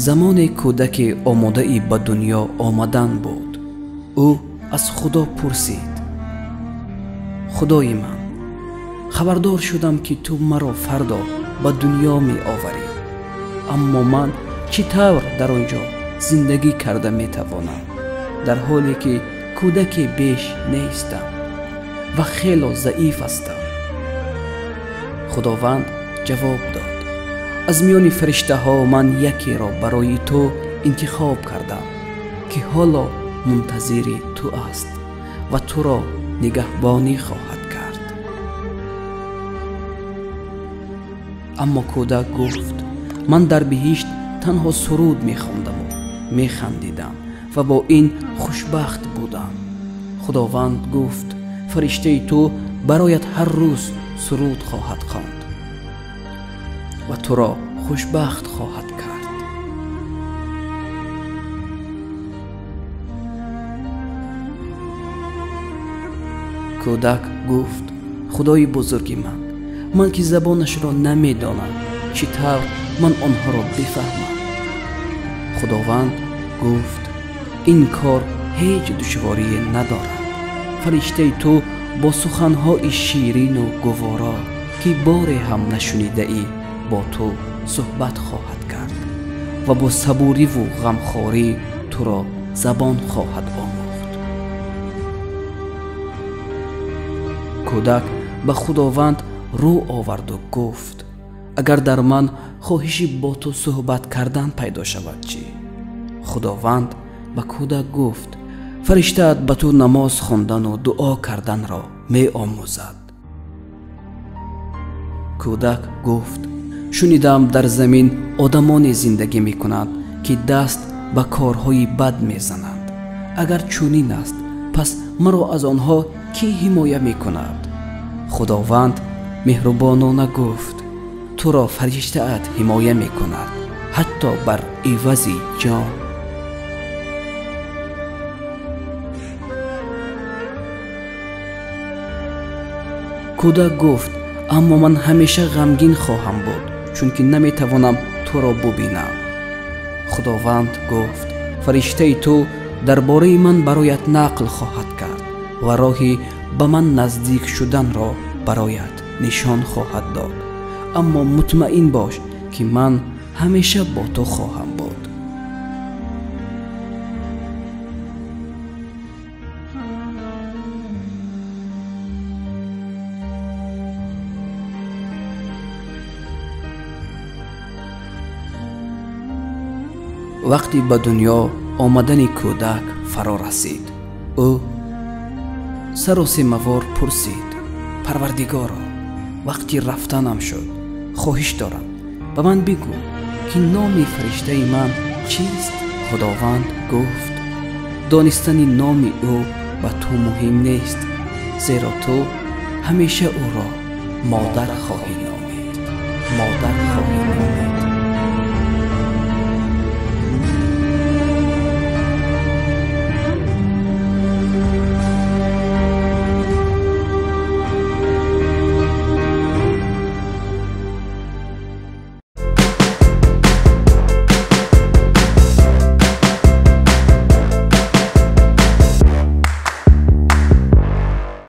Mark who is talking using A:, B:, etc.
A: Замоне кӯдаке омодаи ба дунё омадан буд. Ӯ аз Худо пурсид: Худои ман, хабардор шудам, ки ту маро фардо ба дунё меоварӣ, аммо ман чӣ тавр дар он ҷо зиндагӣ карда метавонам, дар ҳоле ки кӯдаке беш нестам ва хело заиф ҳастам? Худованд ҷавоб дод: аз миёни фариштаҳо ман якеро барои ту интихоб кардам, ки ҳоло мунтазири ту аст ва туро нигаҳбонӣ хоҳад кард. Аммо кӯдак гуфт: ман дар биҳишт танҳо суруд мехондаму механдидам ва бо ин хушбахт будам. Худованд гуфт: фариштаи ту бароят ҳар рӯз суруд хоҳад хонд ва туро хушбахт хоҳад кард. Кӯдак гуфт: Худои бузурги ман, ман ки забонашро намедонам, чӣ тавр ман онҳоро бифаҳмам? Худованд гуфт: ин кор ҳеҷ душворие надорад. Фариштаи ту бо суханҳои ширину гуворо, ки боре ҳам нашунидаӣ, бо ту суҳбат хоҳад кард ва бо сабуриву ғамхорӣ туро забон хоҳад омӯхт. Кӯдак ба Худованд рӯ оварду гуфт: агар дар ман хоҳиши бо ту суҳбат кардан пайдо шавад чӣ? Худованд ба кӯдак гуфт: фариштаат ба ту намоз хондану дуо карданро меомӯзад. Кӯдак гуфт: шунидам дар замин одамоне зиндагӣ мекунанд, ки даст ба корҳои бад мезананд. Агар чунин аст, пас маро аз онҳо кӣ ҳимоя мекунад? Худованд меҳрубонона гуфт: туро фариштаат ҳимоя мекунад, ҳатто бар ивази ҷон. Кӯдак гуфт: аммо ман ҳамеша ғамгин хоҳам буд, чунки наметавонам туро бубинам. Худованд гуфт: фариштаи ту дар бораи ман бароят нақл хоҳад кард ва роҳи ба ман наздик шуданро бароят нишон хоҳад дод. Аммо мутмаин бош, ки ман ҳамеша бо ту хоҳам буд. Вақти ба дунё омадани кӯдак фаро расид, ӯ саросемавор пурсид: Парвардигоро, вақти рафтанам шуд, хоҳиш дорам, ба ман бигӯ, ки номи фариштаи ман чист? Худованд гуфт: донистани номи ӯ ба ту муҳим нест, зеро ту ҳамеша ӯро модар хоҳӣ номид. Модар.